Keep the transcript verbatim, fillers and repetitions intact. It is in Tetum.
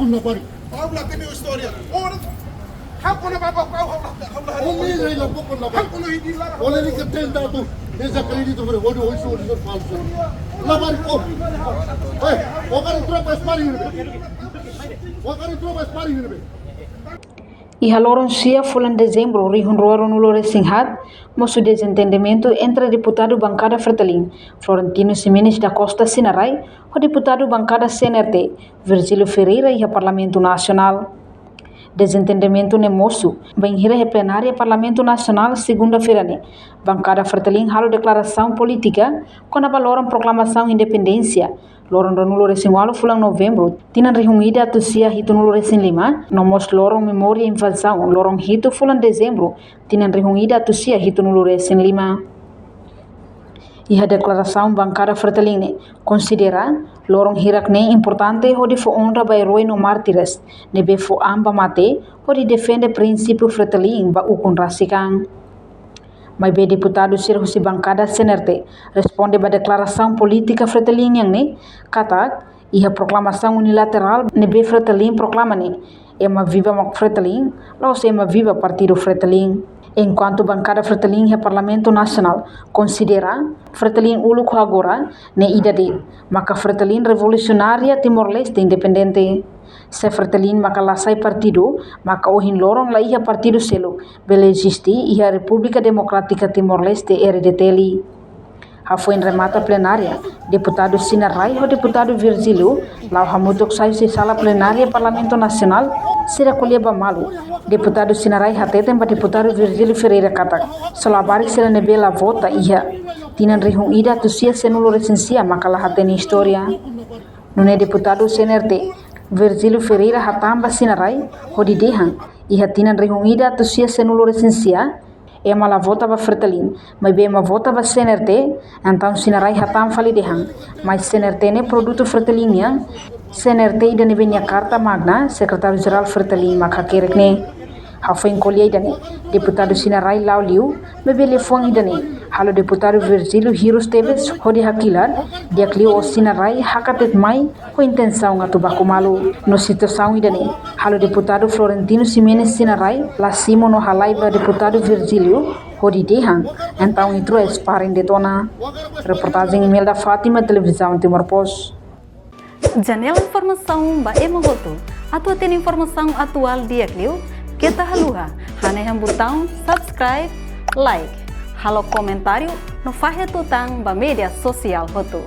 Labari. Ha'u la hatene istória. Ora, ha'u kona ba kau, ha'u la, ha'u la hatene. Ó ne'e la poko la. Ha'u kona hidi la. Ó ne'e ke tenta atu dezakredita fora, hodi, hodi, hodi, hodi falsu. Labari, ó. Ei, ó hakarak troka sparing ne'e. Ó hakarak troka sparing ne'e. Iha loron sia fulan Dezembru rihun rua ruanulu resin haat, mosu dezentendimentu entre deputadu bankada Fretilin, Florentino Ximenes da Costa Sinarai, ho deputadu bankada C N R T, Virgílio Ferreira, iha Parlamentu Nasionál. Dezentendimentu ne'e mosu bainhira iha plenária Parlamentu Nasionál, segunda-feira ne'e, bankada Fretilin halo deklarasaun polítika kona-ba loron proklamasaun independénsia, loron ruanulu resin ualu fulan Novembru, tinan rihun ida atus sia hitunulu resin lima, no mós loron memória invazaun, loron hitu fulan Dezembru, tinan rihun ida atus sia hitunulu resin lima. Iha deklarasaun bankada Fretilin ne'e konsidera loron hirak ne'e importante hodi fó onra ba erói no mártires ne'ebé fó an ba mate hodi defende prinsípiu Fretilin ba ukun rasik an. Maibé deputadu sira husi bankada C N R T responde ba deklarasaun polítika Fretilin nian ne'e katak iha proklamasaun unilaterál ne'ebé Fretilin proklama ne'e, ema viva mak Fretilin, la'ós ema viva partidu Fretilin. Enkuantu bankada Fretilin iha Parlamentu Nasionál konsidera Fretilin uluk ho agora ne'e ida de'it, maka Fretilin revolusionária Timor-Leste independente. Se Fretilin maka la sai partidu, maka ohin loron la iha partidu seluk bele eziste iha Repúblika Demokrátika Timor-Leste, R D T L. Hafoin remata plenária, deputadu Sinarai ho deputadu Virgílio la'o hamutuk sai husi sala plenária Parlamentu Nasionál, sira ko'alia ba malu. Deputadu Sinarai hateten ba deputadu Virgílio Ferreira katak só labarik sira ne'ebé la vota iha tinan rihun ida atus sia sianulu resin sia maka la hatene istória. Nune'e deputadu C N R T, Virgílio Ferreira hatán ba Sinarai hodi dehan, iha tinan rihun ida atus sia sianulu resin sia, ema la vota ba Fretilin, maibé ema vota ba C N R T, entaun Sinarai hatán fali dehan, mais C N R T ne'e produtu Fretilin nian, C N R T ida ne'ebé nia karta magna, Sekretáriu Jerál Fretilin mak hakerek ne'e. Hafoin ko'alia ida-ne'e, deputadu Sinarai la'o liu, maibé liafuan ida-ne'e halo deputadu Virgílio hirus tebes hodi hakilar, di'ak liu ó Sinarai hakat de'it mai ho intensaun atu baku malu. No situasaun ida-ne'e halo deputadu Florentino Ximenes Sinarai la simu no halai ba deputadu Virgílio hodi dehan, entaun iha troka sparing de'it ona. Reportajen Imelda Fátima, Televizaun Timor Post. Janela informasaun ba ema hotu. Atu hatene informasaun atuál di'ak liu, keta haluha hanehan butaun subscribe, like, halo komentáriu no fahe tutan ba média sosiál hotu.